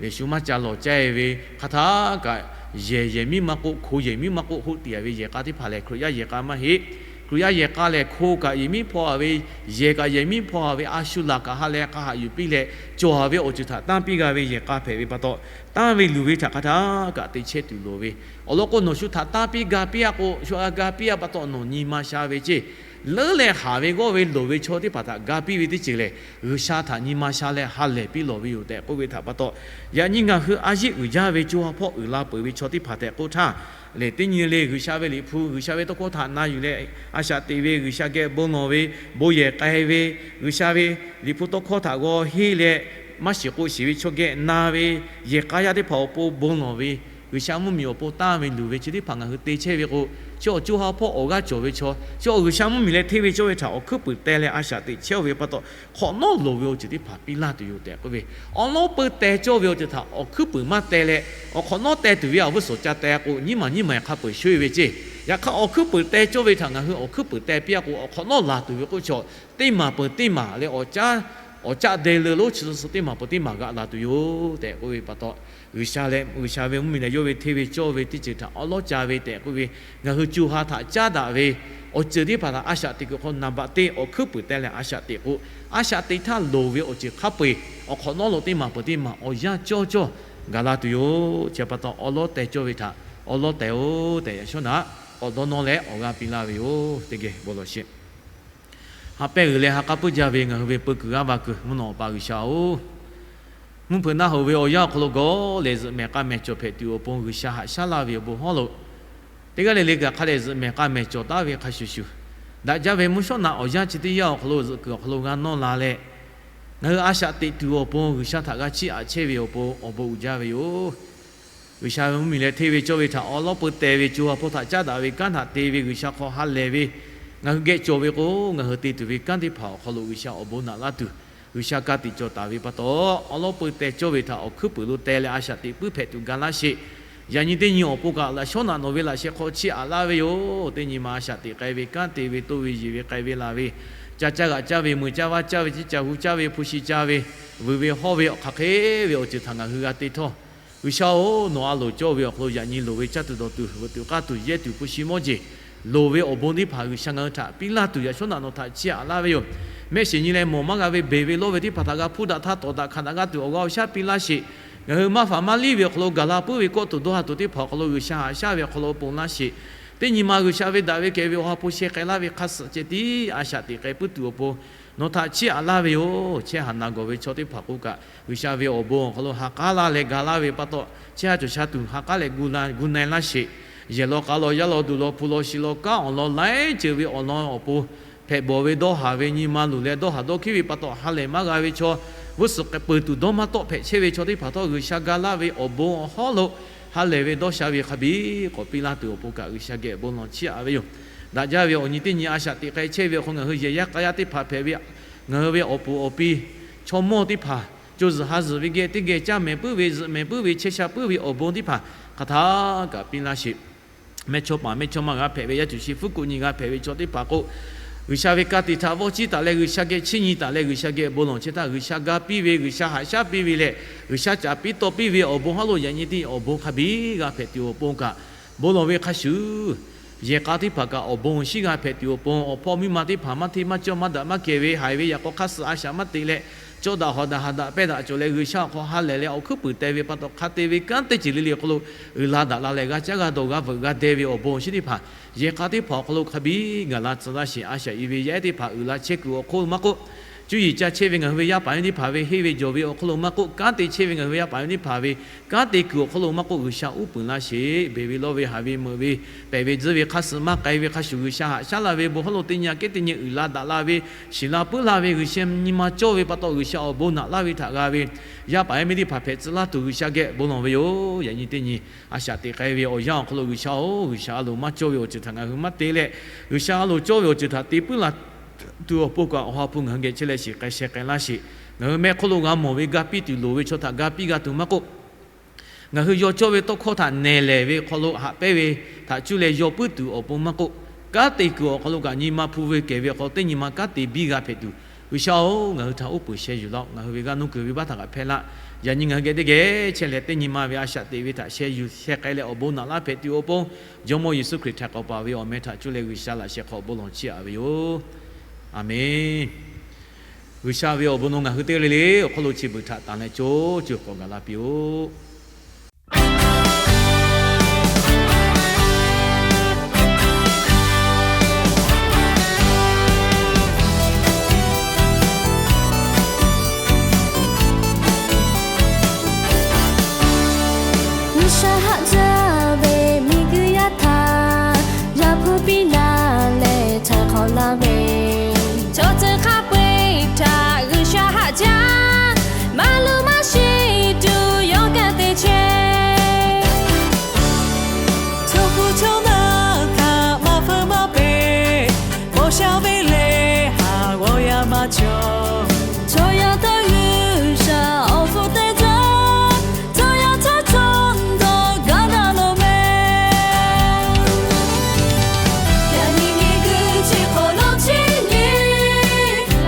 lehˬ shu maˇ ca lawˬ caˇ ve, hk'aˬ htaˇ kaꞈ yehˬ yehˬ miˉ maˇ k'oˆ, hko yehˬ miˉ maˇ k'oˆ, hoˆ tiꞈ a ve yehˬ k'a teˇ hpaˍ lehˬ, Hkriꞈ yaˇ yehˬ k'a maˇ heˆ. Hkriꞈ yaˇ yehˬ k'a lehˬ, hko kaꞈ yehˬ miˉ hpaw a ve, yehˬ kaꞈ yehˬ miˉ hpaw a ve, a shu laˬ kaꞈ ha leh k'a haꞈ yuˬ piˇ leh cawˬ a ve awˬ ceuˬ htaꞈ tanˇ piˇ g'a ve yehˬ k'a hpehꞈ ve pa taw, tanˇ ve luˬ ve htaꞈ hk'aˬ htaˇ kaꞈ te chehˇ tuˬ loˍ ve. Awˬ lawn k'o, nawˬ shu htaꞈ tanˇ piˇ ga piˇ a k'o, shu g'a ga piˇ a pa taw nawˬ nyi ma sha ve ceˇ. Leuˉ leh haˍ ve g'awˇ ve loˍ ve chaw teˇ hpaˍ htaꞈ ga piˇ ve teˇ ceuˬ lehˬ, G'uiˬsha htaꞈ nyi ma sha leh ha lehˬ piˇ lawˬ ve yoˬ tehꞈ k'oˆ ve htaꞈ pa taw, yaꞈ nyi ngaˬ hui a yeˆ uiˍ jaˇ ve co ha hpawˇ uiˍ la peuˬ ve chaw teˇ hpaˍ tehꞈ k'oˆ htaˇ, lehˬ teˇ nyi le G'uiˬsha ve liꞈ hpu G'uiˬsha ve tawˇ hkawˇ htaꞈ na yuˬ leh, a shaꞈ teꞈ ve G'uiˬsha geh bon lawˬ ve, bon yehˬ k'ai ve, G'uiˬsha ve liꞈ hpu tawˇ hkawˇ htaꞈ g'aw henˇ leh, maˇ shiˍ k'o shiˍ ve chaw geh na ve, yehˬ k'a yaˇ teˇ hpaˍ awˬ pon bon lawˬ ve, G'uiˬsha mvuhˇmiˬ awˬ pon tanˇ ve luˬ ve chi teˇ hpaˍ ngaˬ hui te chehˇ ve k'o, chi awˬ co ha hpawˇ awˬ g'aˇ cawˬ ve chaw, chi awˬ G'uiˬsha mvuhˇmiˬ leh hteˇ ve cawˇ ve htaꞈ awˬ hkuiˉ puiˍ teh leh a shaꞈ teꞈ chehˇ ve pa taw, hk'awꞈ nawˉ loˍ ve awˬ ceuˬ teˇ hpaˍ piˇ laˇ tuˬ yoˬ tehꞈ k'oˆ ve. Awˉ lawˉ peu teh cawˇ ve awˬ ceuˬ htaꞈ awˬ hkuiˉ puiˍ maˇ teh leh, awˬ hk'awꞈ nawˉ teh tuˬ ve awˬ vuiˇ suhˍ ca teh k'o, nyiˇ maˬ nyiˇ maˬ hk'a peu-eˬ sho e ve ceˇ. Yaꞈ hk'aˇ, awˬ hkuiˉ puiˍ teh cawˇ ve htaꞈ ngaˬ hui awˬ hkuiˉ puiˍ teh piˇ a k'o, awˬ hk'awꞈ nawˉ laˬ tuˬ ve k'oˆ chaw, teˇ maˬ peuˬ teˇ maˬ leh awˬ caˆ, awˬ caˆ deh leu lonˉ chi suh teˇ maˬ peuˬ teˇ maˬ g'aꞈ laˬ tuˬ yoˬ tehꞈ k'oˆ ve pa taw, G'uiˬsha leh G'uiˬsha ve mvuhˇmiˬ lehˬ yawˇ ve hteˇ ve cawˇ ve teˇ ceuˬ htaꞈ awˉ lawˉ ca ve tehꞈ k'oˆ ve, ngaˬ hui co ha htaꞈ caˉ daꞈ ve awˬ ceuˬ teˇ hpaˍ htaꞈ a shaꞈ teꞈ kuiˬ hk'aw naˍ baꞈ teˇ awˬ hkuiˉ puiˍ teh leh a shaꞈ teꞈ k'o, a shaꞈ teꞈ htaˇ loˍ ve awˬ ceuˬ hk'a peu-eˬ awˬ hk'awꞈ nawˉ lo teˇ maˬ peuˬ teˇ maˬ awˬ yanˇ cawˇ cawˇ gaˬ la tuˬ yoˬ. Chi pa taw, awˉ lawˉ teh cawˇ ve htaꞈ awˉ lawˉ teh-oˬ tehꞈ, yaꞈ shawˉ naꞈ k'awꞈ dawˇ nawˇ leh awˬ g'aˇ piˇ laˇ ve yoˬ. Teˇ geh bon lawˬ sheˍ. Ha pehˇ g'uiˬ leh ha k'aˉ puiˉ jaˇ ve ngaˬ hui ve peu kuiˬ g'aˇ va kuiˬ mvuhˇ naw awˬ pa G'uiˬsha-oˬ, mvuhˇ hpeuꞈ naˆ hoꞈ ve awˬ yanˇ awˬ hk'aw lo gawˬ lehˬ zuhꞈ mehˬ k'a mehˬ cawˬ hpehꞈ tuˬ awˬ pon G'uiˬsha haꞈ shaˉ laˇ ve awˬ bon hawˉ lo, teˇ g'aˇ le le kaꞈ hk'a dehꞈ zuhꞈ mehˬ k'a mehˬ cawˬ taˉ ve hk'a shuˍ shuˍ, daꞈ jaˇ ve mvuhˇ shawˉ naꞈ awˬ yanˇ chi teˇ yanˇ awˬ hk'aw lo zuhꞈ kuiˬ awˬ hk'aw lo g'a nawˇ la leh, ngaˬ hui a shaꞈ teꞈ tuˬ awˬ pon G'uiˬsha htaꞈ g'a chiˇ aꞈ chehˇ ve awˬ pon awˬ bon uiˍ jaˇ ve yoˬ. G'uiˬsha ve mvuhˇmiˬ leh hteˇ ve cawˇ ve htaꞈ awˉ lawˉ peu teh ve co ha hpawˇ htaꞈ caˉ daꞈ ve kanˉ htaꞈ te ve G'uiˬsha hk'aw ha lehˬ ve ngaˬ hui geh cawˬ ve k'o, ngaˬ hui te tuˬ ve kanˉ teˇ hpaˍ awˬ hk'aw lo G'uiˬsha awˬ bon naꞈ laˇ tuˬ, G'uiˬsha ka tiꞈ cawˬ taˍ ve pa taw, awˉ lawˉ peu teh cawˇ ve htaꞈ awˬ hkuiˉ puiˍ lo teh leh a shaꞈ teꞈ puiˉ hpehꞈ tuˬ ga laˇ sheˍ. Yaꞈ nyi teˇ nyi awˬ pon kaꞈ laꞈ shawˉ naꞈ nawˬ ve laꞈ sheh hk'aw chiˇ aꞈ laˇ ve yoˬ. Teˇ nyi ma a shaꞈ teꞈ k'ai ve, kanˉ te ve, toˇ ve, yeˬ ve, k'ai ve, laˬ ve, ca caˇ g'aꞈ caˇ ve, mui caˇ vaˇ caˇ ve, ciˇ ca hu caˇ ve, hpu shi caˇ ve, vuiˬ ve hawˇ ve, awˬ hk'aˬ hk'e ve awˬ ceuˬ htaꞈ ngaˬ hui g'a te htawˇ, G'uiˬsha-oˬ, nawˬ a loˍ cawˇ ve awˬ hk'aw lo yaꞈ nyi loˍ ve caˇ tuˬ dawˬ tuˬ, veuꞈ tuˬ k'aˇ tuˬ yehˇ tuˬ hpu shi mawˇ jeˬ loˍ ve awˬ bon teˇ hpaˍ G'uiˬsha ngaˬ hui htaꞈ piˇ laˇ tuˬ yaꞈ shawˉ naꞈ nawˬ htaꞈ chiˇ aꞈ laˇ ve yoˬ. Mehˆ shiˍ nyi leh mawˬ maˇ g'a ve beˬ ve lawˇ ve teˇ hpaˍ htaꞈ g'a hpuˇ daꞈ htaˇ tawˍ daꞈ hkanˍ daꞈ g'aˇ tuˬ awˬ g'aˇ awˬ shaˉ piˇ laˇ sheˍ. Ngaˬ hui maˇ faˍ maˇ liˇ ve awˬ hk'aw lo gaˬ la puiˉ ve kawˆ tuˬ dawˇ ha tuˬ teˇ hpaˍ awˬ hk'aw lo G'uiˬsha haꞈ shaˉ ve awˬ hk'aw lo ponˬ laˇ sheˍ. Teˇ nyi ma G'uiˬsha ve daꞈ ve kehˬ ve awˬ ha hpu sheh k'ai laˇ ve hk'a suhˍ ceh tiˉ a shaꞈ teꞈ k'ai puiˉ tuˬ awˬ pon nawˬ htaꞈ chiˇ aꞈ laˇ ve yoˬ. Chehˇ haˍ na gawˬ ve chaw teˇ hpaˍ k'o kaꞈ, G'uiˬsha ve awˬ bon awˬ hk'aw lo ha k'aˉ laˇ leh ga laˇ ve pa taw, chehˇ ha cawˬ sha tuˬ ha k'aˉ leh gu na gu na-e laˇ sheˍ. Yehˬ law k'a law, yaˇ law duˬ law, hpu law shi law, kanˉ awˬ lawn laiˉ ceuˬ ve awˬ lawn awˬ pon hpehꞈ bawˬ ve dawˇ haˍ ve nyi ma luˬ leh dawˇ haˍ dawˇ hkiˉ ve pa taw ha lehˬ maˇ g'a ve chaw, g'uˇ suhˍ k'ai peuˬ tuˬ dawˇ maˇ tawˆ hpehꞈ chehˇ ve chaw teˇ hpaˍ htawˇ, G'uiˬsha ga laˇ ve awˬ bon awˬ hawˉ lo ha lehˬ ve dawˇ sha ve hk'a biˇ k'awꞈ piˇ laˇ tuˬ awˬ pon kaꞈ, G'uiˬsha geh bon lawˬ chiˇ aꞈ ve yoˬ. Daꞈ jaˇ ve awˬ nyi teˇ nyi a shaꞈ teꞈ k'ai chehˇ ve awˬ hk'aw ngaˬ hui yehˬ yaˇ k'a yaˇ teˇ hpaˍ hpehꞈ ve, ngaˬ hui ve awˬ puˍ awˬ pi chaw mawˇ teˇ hpaˍ co zuhˬ ha zuhˬ ve geh teˇ geh caˇ mehˍ puiˉ ve zuhꞈ mehˍ puiˉ ve chehˇ sha puiˉ ve awˬ bon teˇ hpaˍ hk'aˬ htaˇ kaꞈ piˇ laˇ sheˍ. Mehˇchawˇpaˍ mehˇchawˇma g'a hpehꞈ ve yaˇ cuˬ shi fuˉ kuꞈ nyi g'a hpehꞈ ve chaw teˇ hpaˍ k'o, G'uiˬsha ve ka tiꞈ htaꞈ vawˇ ciˇ taˍ leh G'uiˬsha geh chiˇ nyi taˍ leh G'uiˬsha geh bon lawˬ chehˇ htaˇ, G'uiˬsha ga piˇ ve, G'uiˬsha haꞈ shaˉ piˇ ve leh G'uiˬsha caˍ piˇ tawˇ piˇ ve awˬ bon hawˉ lo yaꞈ nyi teˇ awˬ bon hk'a biˇ g'a hpehꞈ tuˬ awˬ pon kaꞈ bon lawˬ ve hk'a shuˍ, yehˬ k'a teˇ hpaˍ kaꞈ awˬ bon shiˉ g'a hpehꞈ tuˬ awˬ pon, awˬ hpawˇ miˇ ma teˇ hpaˍ maˇ hteˇ maˇ cawˇ maˇ daꞈ maˇ kehˬ ve haiˬ ve yaꞈ k'aw hk'aˇ suh a shaꞈ maˇ teꞈ leh, cawˇ daꞈ hawˍ daꞈ haꞈ daꞈ pehˇ daꞈ cawˬ leh G'uiˬsha awˬ hk'aw ha lehˬ leh awˬ hkuiˉ puiˍ teh ve pa taw hk'a te ve kanˉ teˇ ceuˬ le le awˬ hk'aw lo uiˍ la daꞈ la leh g'a caˉ g'a dawˬ g'a veuꞈ g'a deh ve awˬ bon awˬ shinˉ teˇ hpaˍ yehˬ k'a teˇ hpaˍ awˬ hk'aw lo hk'a biˇ gaˬ la tcuh laˇ sheˍ. A shaꞈ i ve yaˇ ehˉ teˇ hpaˍ uiˍ la chehˇ kuiˬ awˬ hk'oˆ maˇ k'oˆ, Cuˇ yiˍ ca chehˇ ve ngaˬ hui ve yaˇ paˍ yaˇ miˇ teˇ hpaˍ ve henˇ ve jawˬ ve awˬ hk'aw lo maˇ k'oˆ, kanˉ te chehˇ ve ngaˬ hui ve yaˇ paˍ yaˇ miˇ teˇ hpaˍ ve kanˉ te kuiˬ awˬ hk'aw lo maˇ k'oˆ, G'uiˬsha uˉ peunˍ laˇ sheˍ. Beˬ ve lawˇ ve, haˍ ve meuꞈ ve, pehˬ ve tzuhˇ ve, hk'a suhˍ maˇ k'ai ve, hk'a shuˍ G'uiˬsha haꞈ shaˉ la ve bon hk'aw lo teˇ nyi aꞈ kehˉ teˇ nyi uiˍ la daꞈ la ve, shiˍ la puiˉ la ve, G'uiˬsha nyi ma cawˇ ve pa taw, G'uiˬsha awˬ bon naꞈ laˇ ve htaꞈ g'a ve yaˇ paˍ yaˇ miˇ teˇ hpaˍ hpehꞈ tcuh laˇ tuˬ G'uiˬsha geh bon lawˬ ve yoˬ. Yaꞈ nyi teˇ nyi a shaꞈ teꞈ k'ai ve awˬ yanˇ awˬ hk'aw lo G'uiˬsha-oˬ, G'uiˬsha a loˍ maˇ cawˇ ve awˬ ceuˬ htaꞈ ngaˬ hui maˇ te leh, G'uiˬsha a loˍ cawˇ ve awˬ ceuˬ htaꞈ te puiˉ la tuˬ awˬ pon kaꞈ, awˬ ha hpu ngaˬ hui geh chehˇ leh shiˍ k'ai sheh k'ai laˇ sheˍ. Ngaˬ hui mehˆ hk'oˆ lo g'a mawˬ ve ga piˇ tuˬ loˍ ve chaw htaꞈ ga piˇ g'a tuˬ maˇ k'oˆ, ngaˬ hui yaw cawˇ ve tawˇ hkawˇ htaꞈ nehˬ lehˬ ve hk'aw lo haꞈ pehnˇ ve htaꞈ cuˇ leh yaw puiˉ tuˬ awˬ pon maˇ k'oˆ, kanˉ te kuiˬ awˬ hk'aw lo kaꞈ nyi ma hpu ve kehˬ ve awˬ hk'aw lo teˇ nyi ma kanˉ te biˇ g'a hpehꞈ tuˬ, G'uiˬsha-oˬ, ngaˬ hui htaꞈ uˉ peunˍ sheh yuˬ laˇ-oˆ. Ngaˬ hui ve g'aˇ nuˇ kuiˬ ve baˆ htaꞈ kaꞈ hpehˇ laˇ. Yaꞈ nyi ngaˬ hui geh teˇ geh chehˇ leh teˇ nyi ma ve a shaꞈ teꞈ ve htaꞈ sheh yuˬ sheh k'ai leh awˬ bon naꞈ laˇ hpehꞈ tuˬ awˬ pon, Jawˇmawˇ Yeˍsuˆ Hkriꞈ htaꞈ k'awꞈ paˍ ve awˬ meh htaꞈ cuˇ leh G'uiˬsha laꞈ sheh hk'aw bon lawˬ chiˇ aꞈ ve yoˬ. Aˬmenˍ. G'uiˬsha ve awˬ bon nawˬ ngaˬ hui teˇ g'aˇ le le awˬ hk'aw lo chi beuꞈ htaꞈ tanˬ leh co co k'awꞈ gaˬ la piˇ-oˆ. G'uiˬsha haꞈ jaˇ ve miˬguiˬ yaˇ htaꞈ Yaˇ hpu piˇ laˇ leh htaiˍ hk'awꞈ laˇ ve, chaw ceuˬ hk'a peu-eˬ htaꞈ G'uiˬsha haꞈ jaˇ. Maˇ luˬ maˇ sheˍ tuˬ yawˇ kanˉ te chehˇ. Chaw hpu chaw naˇ htaꞈ maˇ feu maˇ peˍ, paw sha ve lehˬ haˍ g'awˇ yaˇ maˇ cawˬ. Chaw yaˇ htaꞈ G'uiˬsha awˬ hpu te jaˇ. Chaw yaˇ htaꞈ chaw dawˬ gaˇ daꞈ loˍ mehˍ. Yaꞈ nyi miˬguiˬ chi hk'awꞈ nawˉ chi nyi,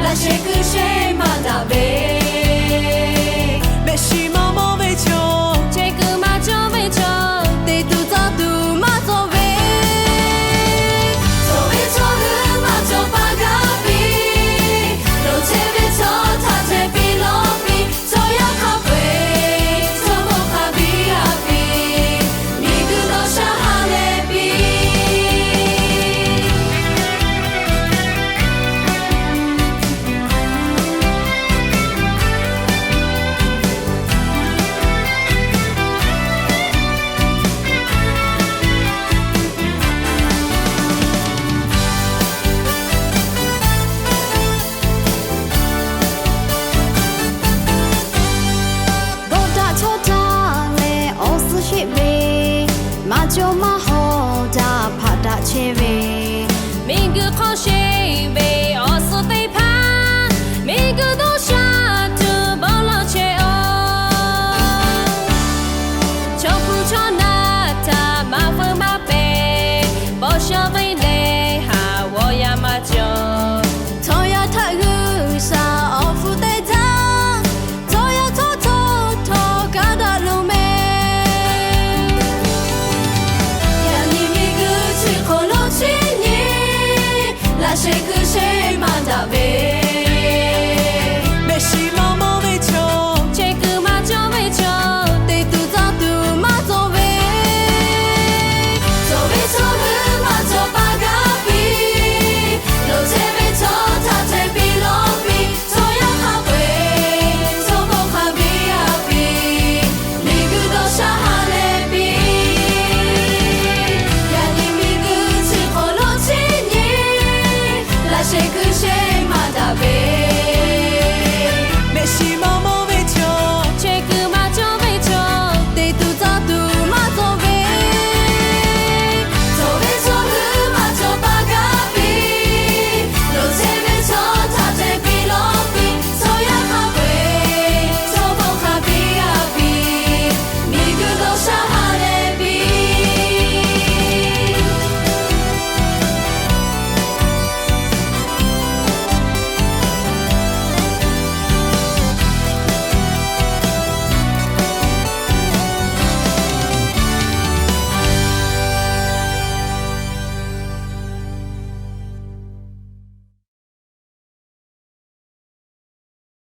laꞈ sheh kuiˬ sheh maˇ daꞈ ve, mehˆ shiˍ maˇ mawˇ ve chaw, chehˇ kuiˬ maˇ cawˇ ve chaw, te tuˬ tcuh tuˬ maˇ cawˬ ve, cawˬ ve chaw hui maˇ cawˬ pa gaˇ piˇ. Loˍ chehˇ ve chaw htaꞈ chehˇ piˇ lawˇ piˇ. Chaw yaˇ hk'a peu-eˬ chaw mawˇ hk'a biˇ a piˇ. Miˬguiˬ dawˇ sha ha leh piˇ. Dawˇ daꞈ chaw daꞈ leh awˬ suhˉ sheˆ ve, maˇ cawˬ maˇ hawˍ daꞈ hpaꞈ daꞈ chehˇ ve, miˬguiˬ hk'aw sheˍ ve awˬ suhˉ teˇ hpaˍ, miˬguiˬ dawˇ sha tuˬ bon lawˬ chehˇ-oˬ. Chaw hpu chaw naˇ htaꞈ maˇ feu maˇ peˍ, paw sha ve lehˬ haˍ g'awˇ yaˇ maˇ cawˬ. Chaw yaˇ htaꞈ G'uiˬsha awˬ hpu te jaˇ. Chaw yaˇ htawˇ htawˇ htawˇ gaˇ daꞈ loˍ mehˍ. Yaꞈ nyi miˬguiˬ chi hk'awꞈ nawˉ chi nyi, laꞈ sheh kuiˬ sheh